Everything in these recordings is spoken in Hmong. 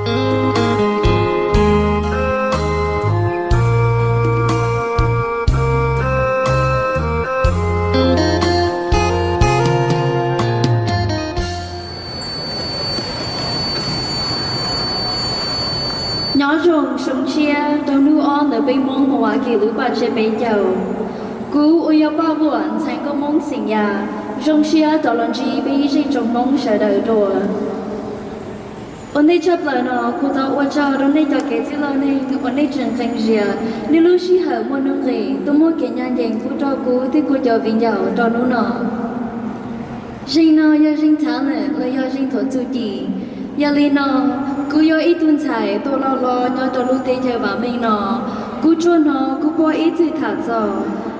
Nyob zoo xyoo tshiab rau hnub ob ntawm peb Hmoob mus ua ke lub paj tsiab peb caug. Kuv uas yog Paj Vuam ntxhais nkauj Hmoob xeem Yaj, zoo siab rov los ntsib peb ib zeej tsoom Hmoob sawv daws dua. Ua ntej tshaj plaws no kuv thov ua tsaug rau nej cov kev txwj laus neeg uas nej tseem nqee zias nej lub sij hawm muaj nuj nqis tuaj muab kev ncaj ncees pub rau kuv thiab kuv cov viv ncaus rau hnub no. Zeeg no yog zeeg thav lawm los yog zeeg thuam txuj ci. Yog li no, kuv yog ib tug ntxhais tuaj loj hlob nyob rau lub teb chaws vam meej no. Kuv tsuas hnov kuv pog ib txwm tham txog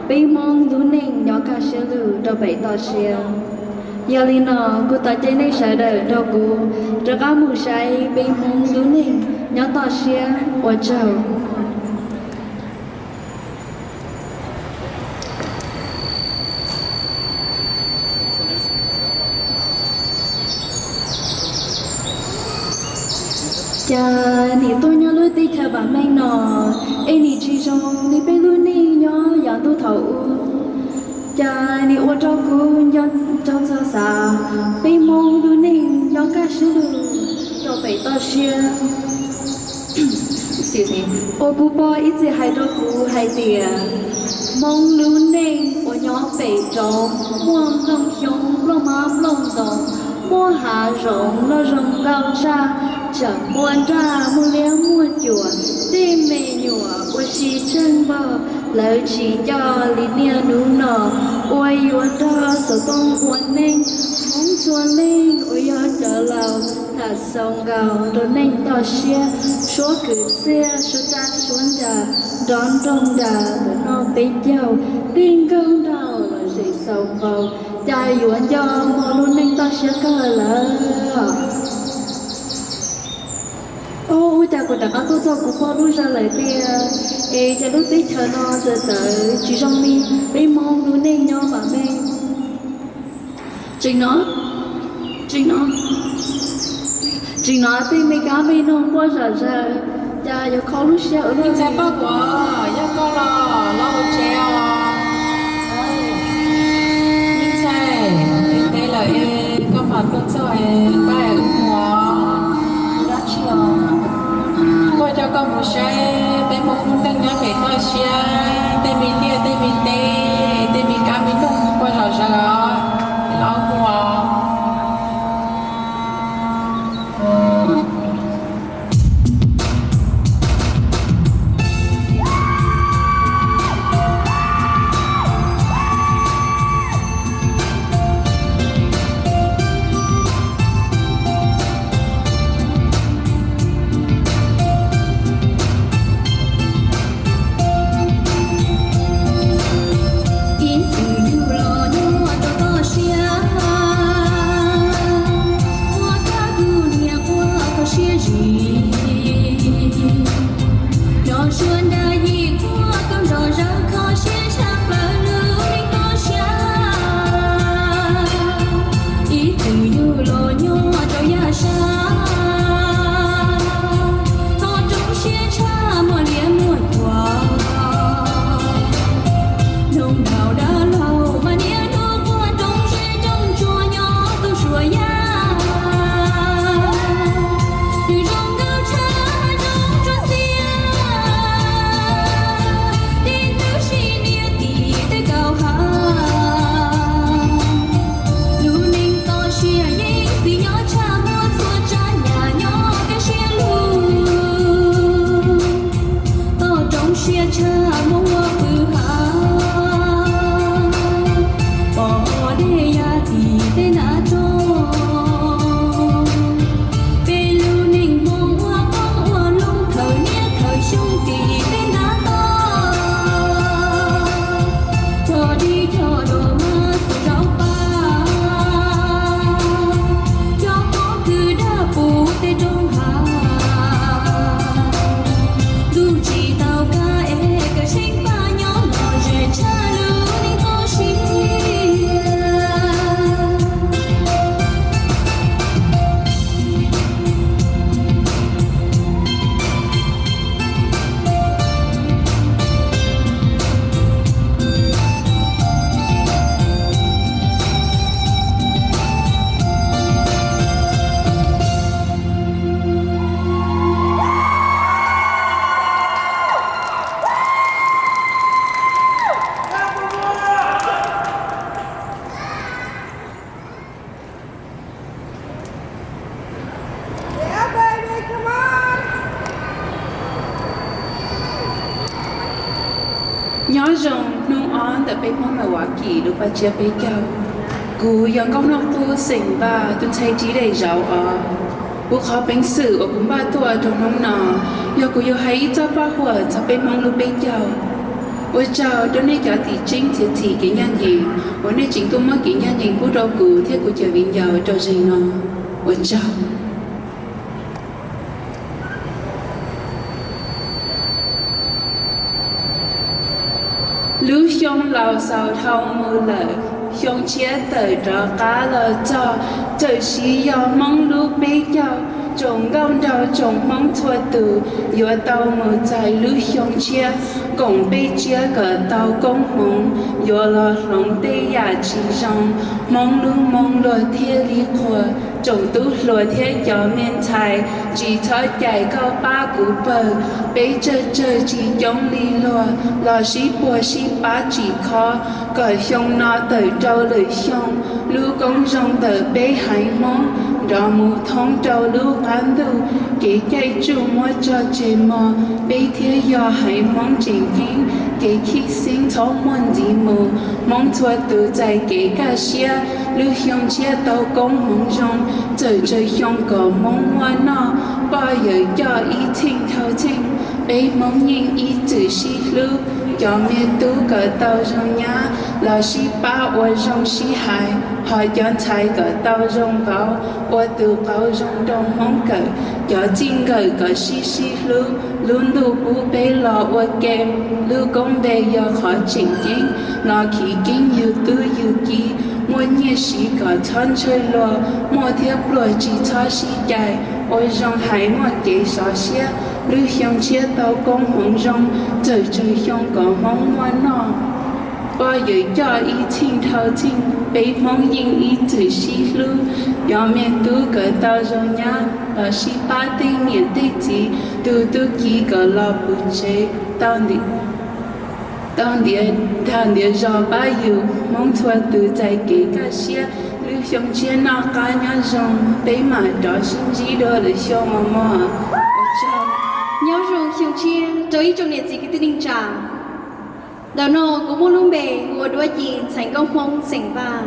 peb Hmoob lub neej nyob kaj siab lug rau pem toj siab. Yog li no, kuv tos caw nej sawv daws nrog kuv rov qab mus saib peb Hmoob lub neej nyob toj siab. Ua tsaug. Cas nim tuaj nyob lub teb chaws vam meej no es nim tsis zoo li peb lub neej nyob yav ntuj thaum ub. Cas nim ua rau kuv nco txog xav peb Hmoob lub neej nyob kaj siab lug rau pem toj siab. Uas kuv pog ib txwm hais rau kuv hais tias Hmoob lub neej uas nyob pem roob muaj nplooj xyoob nplooj hmab nplooj ntoos, muaj hav zoov noj zoo nkauj tshaj, tseem muaj nraj muaj liab muaj cuam, tej me nyuam ua si tsheej npaug, lawv tsis nco li niaj hnub no, uas yuav nrog xov tooj ua neej. Hmoob txhua leej uas yog cov laus tham xaus nkaus rau neej toj siab, suab kwv txhiaj suab raj suab nra, nrov nroog nra tus noj peb caug, tej nkauj nraug los zem xaus npaum, cas yuav nco hmo lub neej toj siab kawg lawm. Ua cas kuv rov qab tuaj txog kuv pog lub zos lawm tiag, es cas lub teb chaws no txawv txawv tsis zoo li peb Hmoob lub neej nyob vam meej. Tseem no, tseem no, tseem no tej me kab me noog quaj zom zaws, cas yuav kho lub siab ua luaj. Me ntxhais Paj Vuam, yog koj los los ua tsev os. Me ntxhais, ntev ntev lawm es koj mam tuaj txog es pab wb mus os. Dab tsi os? Kuv coj koj mus saib peb Hmoob lub neej nyob pem toj siab, tej me liaj tej me teb, tej me kab me noog quaj zom zaws os. Los mus os. Nyob zoo hnub ob ntawm peb Hmoob Milwaukee lub paj tsiab peb caug. Kuv yog Nkauj Noj Qub xeem Vaj tus ntxhais txiv daim zauv os. Kuv qhov peev xwm uas kuv npaj tuaj rau hnub no yog kuv yuav hais ib txoj paj huam txog peb Hmoob lub peb caug. Ua tsaug rau nej cov tim tseeb txiav txim kev ncaj ncees uas nej tseem tuaj muab kev ncaj ncees pub rau kuv thiab kuv cov viv ncaus rau zeeg no. Ua tsaug. Lub xyoo laus xaus dhau mus lawm, xyoo tshiab tawm rov qab los txog, txawm siv yog Hmoob lub peb caug, tsoom nkauj nraug tsoom Hmoob txhua tus yuav tau mus txais lub xyoo tshiab, koom peb tsiab kom tau koob hmoov, yuav los hloov tej yam tsis zoo, Hmoob lub moo luag thiaj li qhuas, tsoom tub hluas thiab cov me ntxhais, tsis txhob cais koj pab kuv pawg, peb tsawg tsawg tsis coob li luag, los sib puag sib pab tsim kho, kom xyoo no tawm rau lwm xyoo, lub koob zoo ntawm peb haiv Hmoob nrov mus thoob rau lub qab ntuj, kev caij tsuj muab tso tseg mog, peb thiaj yog haiv Hmoob tseem ceeb, kev khib xeeb txhob muaj ntxiv mus, Hmoob txhua tus txais kev kaj siab, lub xyoo tshiab tau koob hmoov zoo, txawm tsawg xyoo kom Hmoob muaj noj, poj yawm coj ib txheej dhau txheej, peb Hmoob yeej ib txwm sib hlub, cov me tub kom tau zoo nyab, los sib pab ua zoo sib hais, ho cov ntxhais kom tau zoo vauv, ua tus qauv zoo rau Hmoob kawm, cov txij nkawm kom sib sib hlub, lub ntuj pub peb los ua ke, lub koob npe yog qhov tseem ceeb, los khib keeb yug tub yug ki, muaj nyiaj siv kom txhob ntshaw luag, muaj thiab pluag tsis txhob sib cais, ua zoo hais muaj kev sov siab, lub xyoo tshiab tau koob hmoov zoo, txawm tsawg xyoo kom Hmoob muaj noj. Poj yawm coj ib txheej dhau txheej, peb Hmoob yeej ib txwm sib hlub, cov me tub kom tau zoo nyab, los sib pab tej niam tej txiv, tus tub ki kom los puv tsev, tau ntiav dag ntiav zos pab yus, Hmoob txhua tus txais kev kaj siab, lub xyoo tshiab noj qab nyob zoo, peb mam rov sib ntsib dua lwm xyoo os mog. Nyob zoo xyoo tshiab rau ib tsoom niam txiv kwv tij neej tsa. Ntawm no kuv muaj lub npe hu ua Duab Ci, ntxhais nkauj Hmoob xeem Vaj,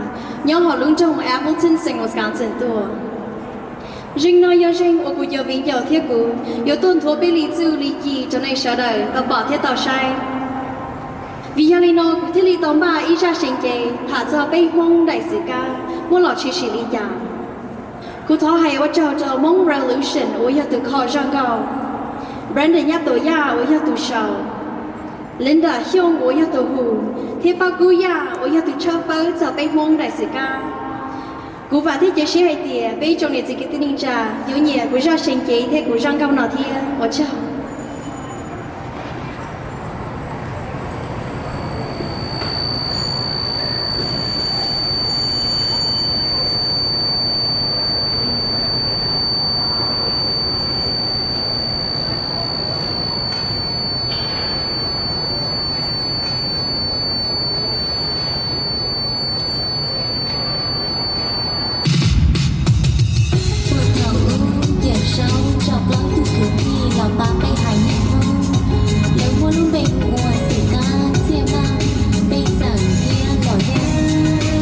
nyob hauv lub nroog Appleton, xeem Wisconsin tuaj. Zeeg no yog zeeg uas kuv cov viv ncaus thiab kuv yuav tuaj nthuav peb li txuj li ci rau nej sawv daws tau pom thiab tau saib. Vim yog li no kuv thiaj li tau npaj ib zaj seev cev tham txog peb Hmoob daim xwm kab muaj los tshwm sim li cas. Kuv thov hais ua tsaug rau Hmoob Revolution uas yog tus kho zaj nkauj, Brandon Nyab Tuam Yaj uas yog tus sau, Linda Xyooj uas yog tus hu, thiab Paj Kub Yaj uas yog tus tshawb fawb txog peb Hmoob daim xwm kab. Kuv vam thiab cia siab hais tias peb ib tsoom niam txiv kwv tij neej tsa yuav nyiam kuv zaj seev cev thiab kuv zaj nkauj no thiab. Ua tsaug. Puag thaum ub Yawm Saub tso plaub tug kwv tij los pab peb haiv neeg Hmoob. Lawv muaj lub npe hu ua Xwm Kab, Txiaj Vaj, Pej Xeem thiab Los Yaj.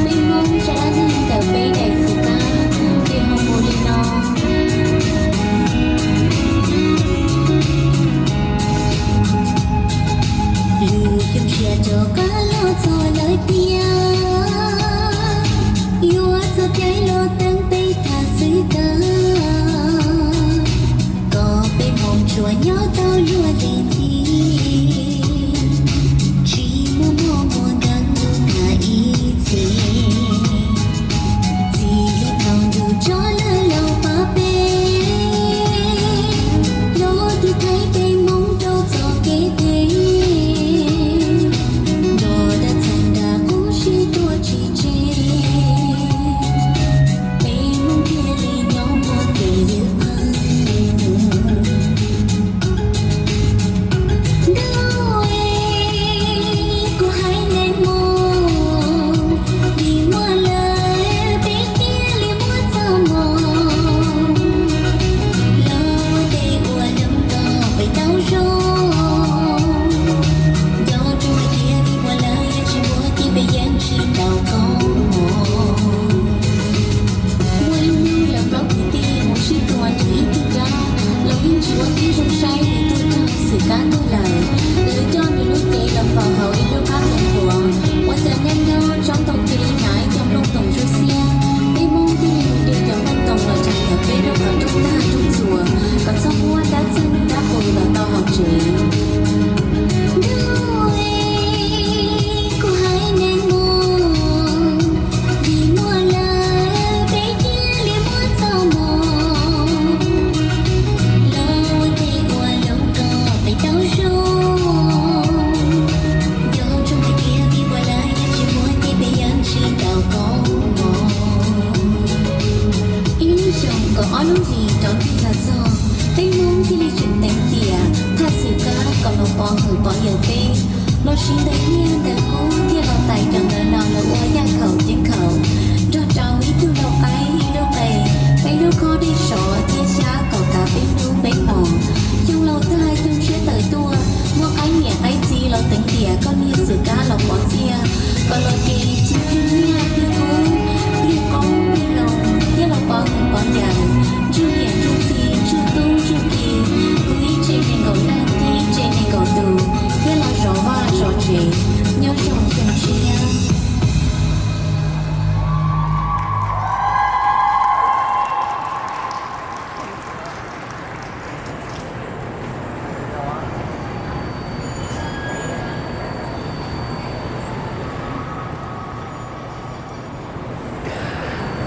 Peb Hmoob zaj dab neeg ntawm peb daim xwm kab ces ho mus li no. Lwm xyoo sia rov qab los txog lawm tiag, yuav txog caij los teeb peb tham xwm kab, kom peb Hmoob tsuas nyob tau luag leej txiv, tsis muaj muaj muaj nkees lub kab ib txhis. Txij li thaum ntuj tso lawv los pab peb, los tiv thaiv peb Hmoob rau txoj kev theeb. Ua tib zoo saib nws tuaj txog xwm kab tuaj lawm, lawv coj nws lub cev los faus hauv ib lub qab qhov qhuav, ua cas nyob nyob tsob ntoo ce hnav ib co nplooj toom zuj xiab. Peb Hmoob thiaj li mus de cov nplooj toom los tsees ntawm peb lub qhov rooj tag rooj txuas kom txhob muab dab txeeg dab qus los tau hauv tsev. Ntuj, kuv haiv neeg Hmoob, vim muaj lawv peb thiaj li muaj txoj hmoo los ua teb ua loo kom peb tau zoo. Nco ntsoov hais tias vim muaj lawv yog tsis muaj ces peb yeej tsis tau koob hmoov. Ib lub xyoos kaum ob lub hlis rov nti los txog, peb Hmoob thiaj li tseem teev tiam thaj xwm kab kom los pov hwm pov yawm peb. Los siv ntawv nyiaj ntawv kub thiaj los tais cov ntawv no los ua yaj khaum ceeb khaum, nrog rau ib tug lau qaib ib lub qe, peb lub khob dej sov thiab xyab kom kav peb hnub peb hmo. Xyoo laus tag xyoo tshiab tawm tuaj, muaj qaib niam qaib txiv los teev tiam koj niag xwm kab los pov txiaj, kom los ces tsis pliag nyiaj pliag kub, pliag qoob pliag loo, thiab los pov hwm pov yawm, ntsug niam ntsug txiv ntsug tub ntsug ki, kuv ib tse nees nkaum leej thiab ib tse nees nkaum tus, thiab los zov vaj zov tsev. Nyob zoo xyoo tshiab.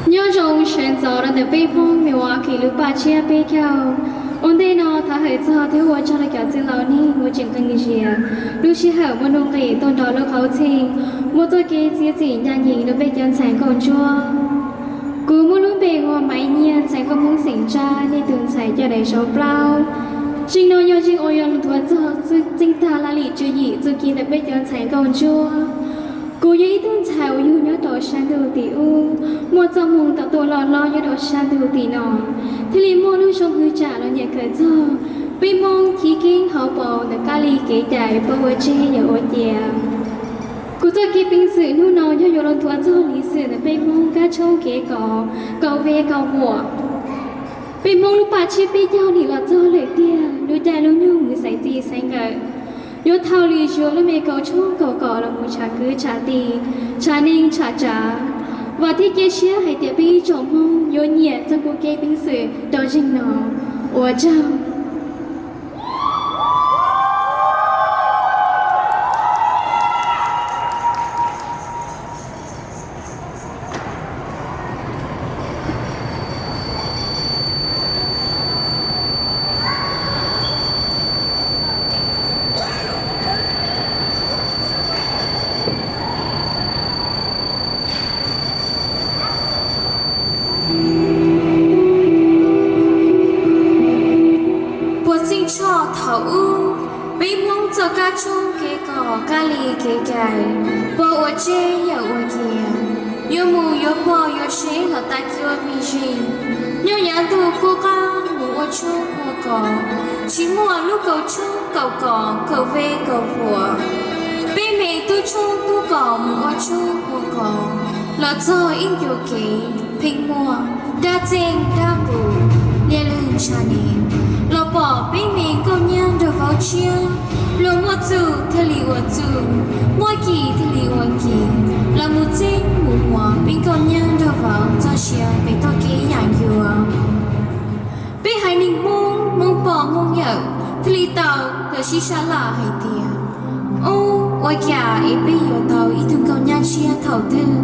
Nyob zoo sawv ntxov rau ntawm peb Hmoob Milwaukee lub paj tsiab peb caug. Ua ntej no thov hawm txog thiab ua tsaug rau cov txwj laus neeg uas tseem qee zias lub sij hawm muaj nuj nqis tuaj nrog lub qhov txhia muaj txoj kev txiav txim ncaj ncees rau peb cov ntxhais nkauj ntsuab. Kuv muaj lub npe hu ua Maiv Nyiaj, ntxhais nkauj Hmoob xeem Tsab, nej tus ntxhais coj daim tshooj plaub. Zeej no yog zeej uas yuav los nthuav txog txij tag laj lim tswv yim txuj ci ntawm peb cov ntxhais nkauj ntsuab. Kuv yog ib tug ntxhais uas yug nyob rau sab ntuj tim ub, muaj txoj hmoo tau tuaj loj hlob nyob rau sab ntuj tim no, thiaj li muaj lub zoo hwv tsam los nyiam kawm txog peb Hmoob chiv keeb hauv paus ntawm kab li kev cai, pab ua tseg yawm ua cia. Kuv txoj kev peev xwm hnub no yog yuav los nthuav txog liv xwm ntawm peb Hmoob kab tshoob kev kos, kaum ve kaum vuam. Peb Hmoob lub paj tsiab peb caug nim los txog lawm tiag, lub caij lub nyoog mus xaiv txij xaiv nkawm, yuav thaum lwm xyoo lub me kaum tshoob kaum kos los mus tsham kwv tsham tij, tsham neej tsham tsav. Vam thiab cia siab hais tias peb ib tsoom Hmoob yuav nyiam txoj kuv kev peev xwm rau zeeg no. Ua tsaug. Puas tseem tshoj thaum ub, peb Hmoob txoj kab tshoob kev kos kab li kev cai, pab ua tseg yawm ua cia, yuav mus yuav pog yuav seb los tag cuab vij zeej. Nyob yav ntuj kuj qab mus ua tshoob ua kos, tsis muaj lub kaum tshoob kaum kos kaum ve kaum vuam. Peb me tub tshoob tub kos mus ua tshoob ua kos, los txog ib ncua kev pheej muaj dab txeeg dab qus liaj lwg ntsha nees. Los pom peb me nkauj nyab nraug vauv tshiab, luag muaj txuj thiaj li ua txuj, muaj kis thiaj li ua kis, los mus txeeb mus muas peb nkauj nyab nraug vauv txoj sia pem toj kev yam ncua. Peb haiv neeg Hmoob, Hmoob pog Hmoob yawm thiaj li tau los sib sab laj hais tias, ub, ua cas es peb yuav tau ib tug nkauj nyab tshiab thaum twg?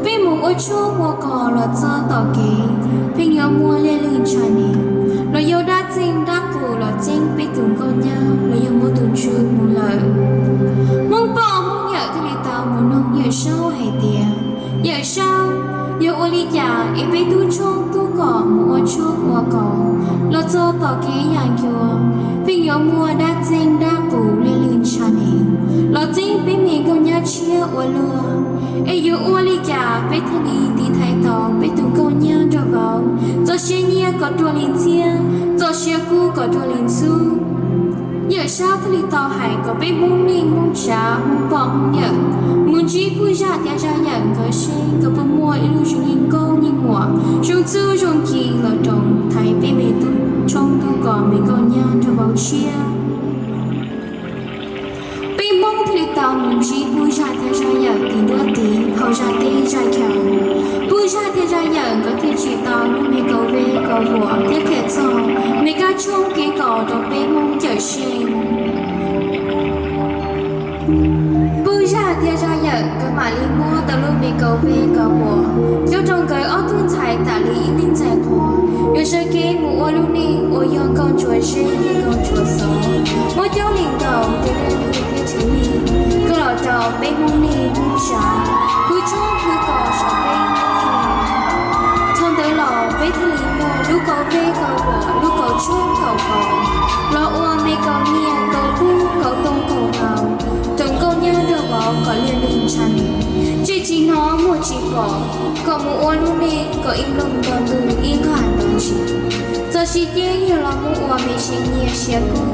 Peb mus ua tshoob ua kos los txog tom kev, pheej yuav muaj liaj lwg ntsha nees, los yog dab txeeg dab qus los txeeb peb tus nkauj nyab, los yog muab tus tswv mus lawm. Hmoob pog Hmoob yawm thiaj li tau mus noog Yawm Saub hais tias, Yawm Saub, yog ua li cas es peb tub tshoob tub kos mus ua tshoob ua kos los txog tom kev yam ncua, pheej yuav muaj dab txeeg dab qus liaj lwg ntsha nees los txeeb peb me nkauj nyab tshiab ua luaj? Es yuav ua li cas peb thiaj li tiv thaiv tau peb tus nkauj nyab nraug vauv txoj siab nyiab kom ruaj li ntxhiab, txoj siab kub kom ruaj li ntxhub? Yawm Saub thiaj li tau hais kom peb Hmoob neej Hmoob tsav, Hmoob pog Hmoob yawm mus ntsib kuj zaj tiav zaj yawm nkawd seb nkawd puas muaj ib lub zoo yeej koob yeej muam, zoo txuj zoo ci los roos thaiv peb me tub tshoob tub kos me nkauj nyob rau hauv siab. Peb Hmoob thiaj li tau mus ntsib pub zaj thiab zaj yawm tim nruab tiv hauv zaj teb zaj chaw. Pub zaj thiab zaj yawm nkawd thiaj tsim tau lub me kaus vej kaus vuam thiab qhia txog me kab tshoob kev kos rau peb Hmoob cawm seej. Pub zaj thiab zaj yawm nkawd mam li muab tau lub me kaus vej kaus vuam coj rau nkawd ob tug ntxhais tas li ib leeg ntxhais qhua yuav sawv kev mus ua lub neej uas yog nkauj ntsuag zeb thiab nkauj ntsuag xov, muab cov neeg nkaus tus dej thiab tsev neeg coj los rau peb Hmoob neej Hmoob tsav, pub tshoob pub kos saum peb Hmoob. Thaum ntawd los peb thiaj li muaj lub kaus vej kaus vuam lub kaus tshoob kaus kos los ua me kaus nyiaj kaus kub kaus tooj kaus hlau rau nkauj nyab nraug vauv kom liaj nroog tshaj ni, tseem tsis hnov muaj tsis pom, kom mus ua lub neej kom ib nplooj nto ntuj ib nqag nto ntsis. Txoj sia ceeb yog los muab ua me siab nyiaj siab kub,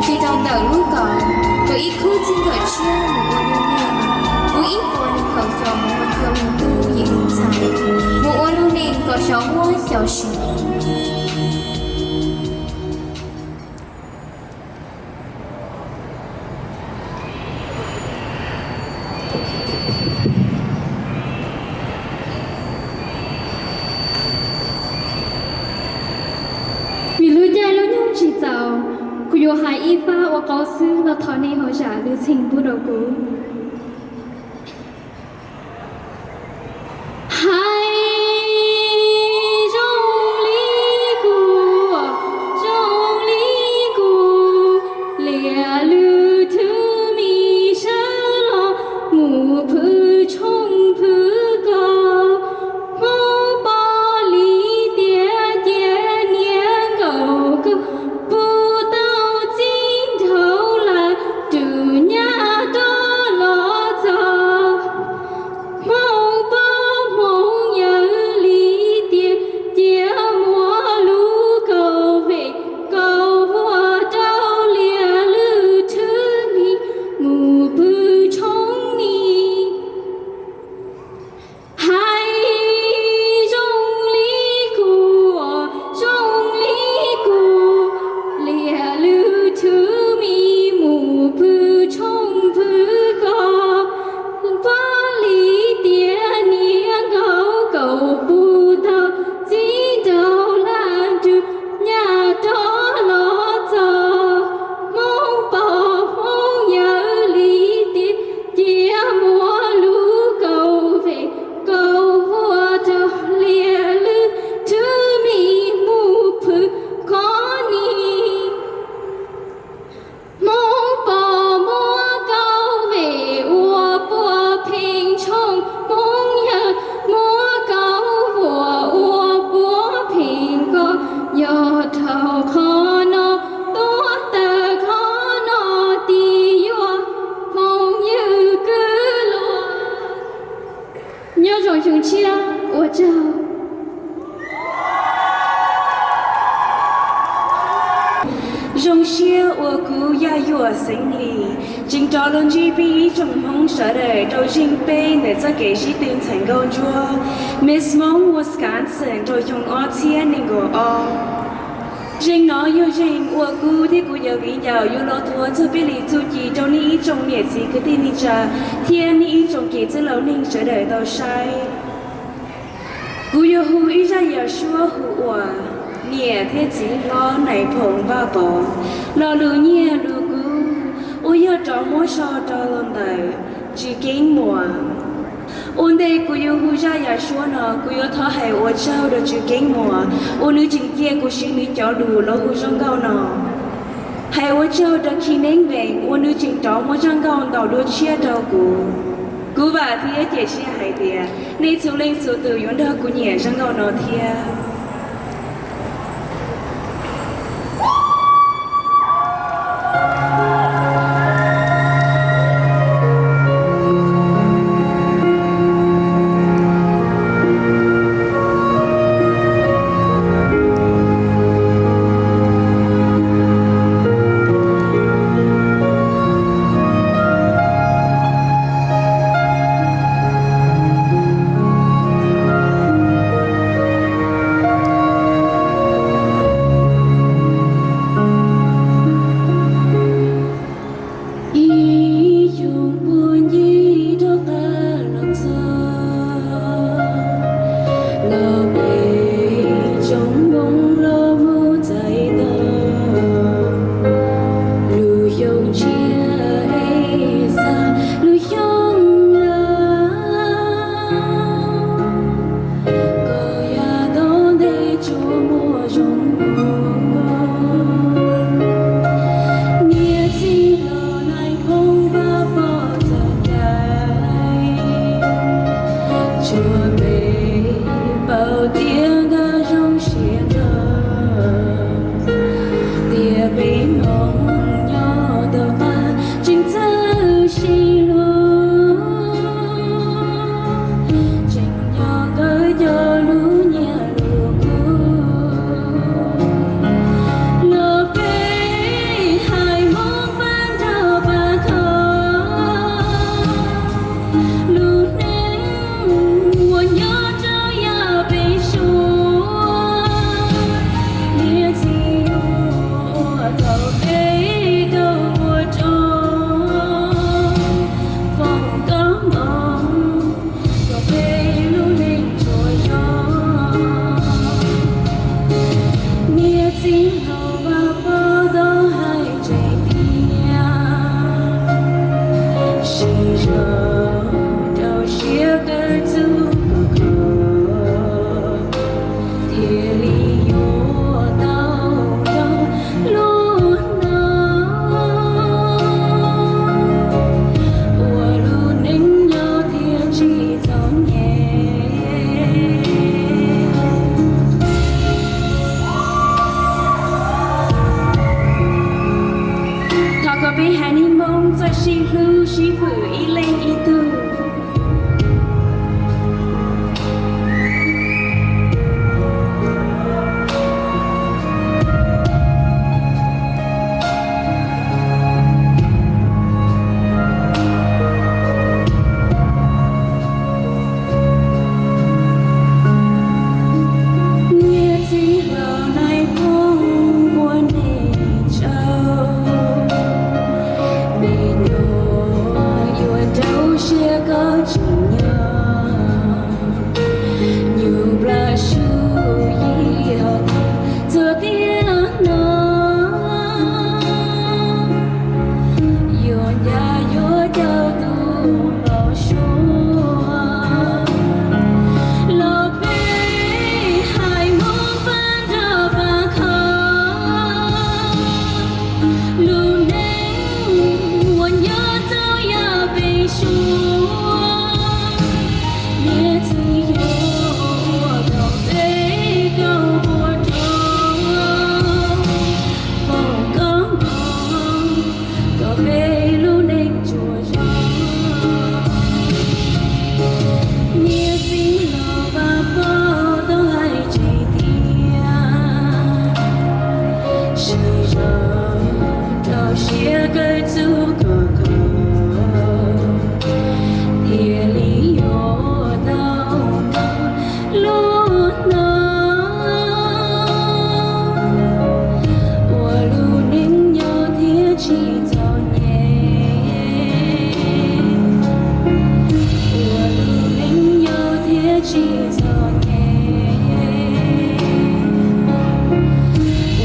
ces rau ntawm lub kaus, kom ib khub txij nkawm tshiab mus ua lub neej, mus ib puas nees nkaum xyoo mus ua cov me tub yim leej ntxhais, mus ua lub neej kom xyov muab xyov siv. Vim lub caij lub nyoog tsis txaus, kuv yuav hais ib fab ua qauv xwb los thov nej ho zam lub txim pub rau kuv. Hais zoo li kuv, zoo li kuv, liam lwm thwv mi sawv los mus phwj tshoob phwj kos. Hmoob pom li tias cia niam nkaus koj puas tau txib nraug laj rwg nyab rov los txog. Hmoob pom hmoob yawg li tias cia muab lub kaus vej kaus vuam rau liam lwm thwv mi mus phwj tshoob ni. Hais zoo li kuv, zoo li kuv, liam lwm thwv mi mus phwj tshoob phwj kos. Pom li tias niam nkaus koj puas tau txib nraug laj rwg nyab rov los txog. Hmoob pom hmoob yawg li tias cia muab lub kaus vej kaus vuam rau liam lwm thwv mi mus phwj kos ni. Hmoob pom muab kaus vej ua puav pheej tshooj, hmoob yawg muab kaus vuam ua puav pheej kos. Yog dhau qhov no tuaj tawm qhov no tim yuav hmoob yawg kwv luag. Nyob zoo xyoo tshiab, ua tsaug. Zoo siab uas kuv Yaj Yuam Xeev Lis tseem rov los ntsib peb ib tsoom Hmoob sawv daws rau zeej peb ntawm txoj kev sib tw ntxhais nkauj ntsuab Miss Hmoob Wisconsin rau xyoo ob txhiab nees nkaum ob. Zeeg no yog zeeg uas kuv thiab kuv cov viv ncaus yuav los thuav txog peb li txuj ci rau nej ib tsoom niam txiv kwv tij neej tsa thiab nej ib tsoom kev txwj laus neeg sawv daws tau saib. Kuv yuav hu ib zaj yam suab hu ua Niam thiab Txiv Hlob Nais Phoo Vaj Pov, lo lus nyiaj lus kub uas yog rov muab so rau ntawm Tswv Keeb Muas. Ua ntej kuv yuav hu zaj yam suab no, kuv yuav thov hais ua tsaug rau Tswv Keeb Muas uas nws tseem cia kuv siv nws cov lus los hu zaj nkauj no. Hais ua tsaug rau Khi Neeb Vees uas nws tseem rov muab zaj nkauj ntau dua tshiab rau kuv. Kuv vam thiab cia siab hais tias nej txhua leej txhua tus yuav nrog kuv nyiam zaj nkauj no thiab. Tij laug Vaj Pov tau hais tseg tias, sib zog rau siab kawg txuj kawg kho, thiaj li yuav tau rau lub no ua lub neej nyob thiaj tsis txom nyem. Thov kom peb haiv neeg Hmoob txawj sib hlub sib hwm ib leeg ib tug. Niag txiv hluas Nais Phoo ua neeg tsaug, me nyuam yuav rau siab koj tseem nyob. Nyuam plab sub yig txog tiag no, yuav ncav yuav cawv tus npau suav los peb hais Hmoob pab nrog pab kho. Lub neej uas nyob rau yav pem suab, niag txiv yuav ua kom peb tau ua rau foom koob hmoov rau peb lub neej tsuas zoo. Niag txiv laus Vaj Pov tau hais tseg tias, sib zog rau siab kawg txuj kawg kho, thiaj li yuav tau rau lub no ua lub neej nyob thiaj tsis txom nyem, ua lub neej nyob thiaj tsis txom nyem,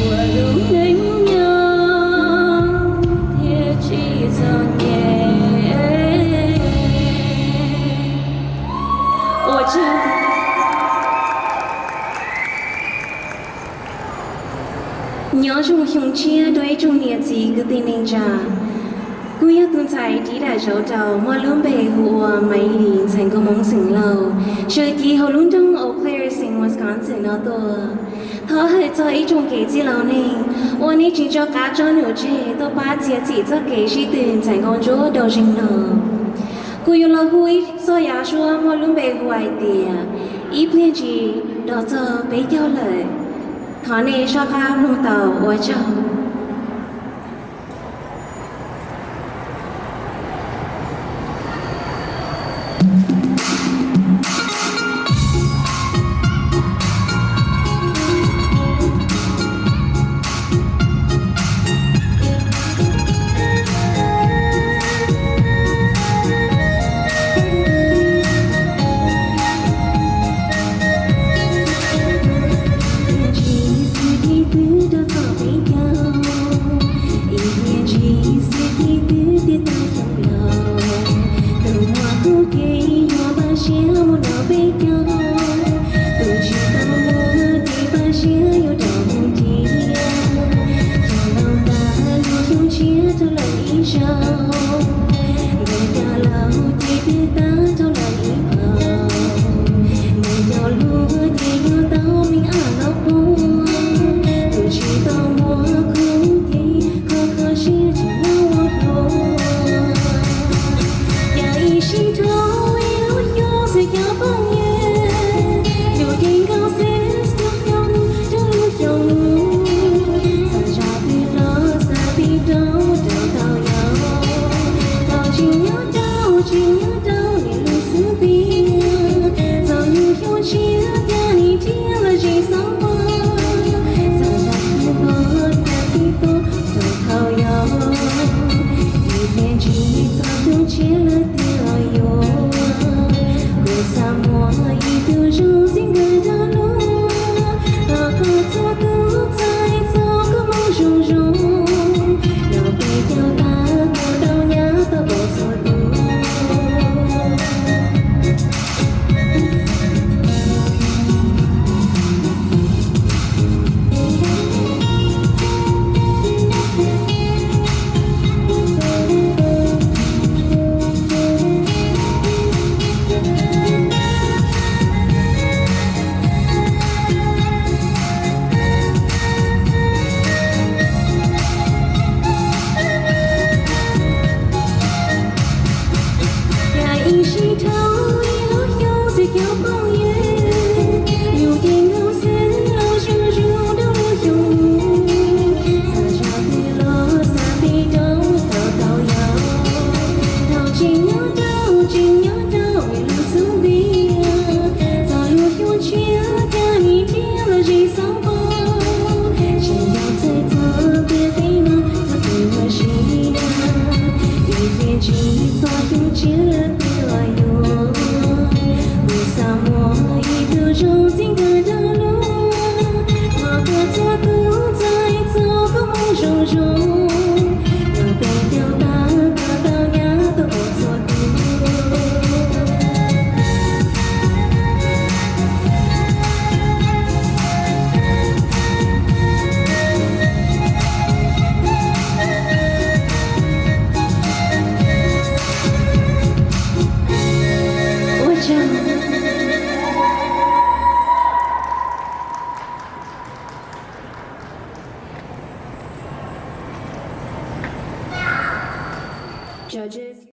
ua lub neej nyob thiaj tsis txom nyem. Ua tsaug. Nyob zoo xyoo tshiab rau ib tsoom niam txiv kwv tij neej tsa. Kuv yog tus ntxhais ris dam zauv rau muaj lub npe hu ua Maiv Lis, ntxhais nkauj Hmoob xeem Lauj, tshwm sim hauv lub nroog Eau Claire, xeev Wisconsin no tuaj. Thov hais txog ib tsoom kev txwj laus neeg uas nej tsis nco qab tso num tseg tuaj pab txiav txim txoj kev sib tw ntxhais nkauj ntsuab rau zeeg no. Kuv yuav los hu ib txoj yam suab muaj lub npe hu hais tias Ib Pliag Ntsis rov txog peb caug lawm. Thov nej soj qab mloog tau, ua tsaug. Ib pliag ntsis xwb thiaj twb rov txog peb caug. Judges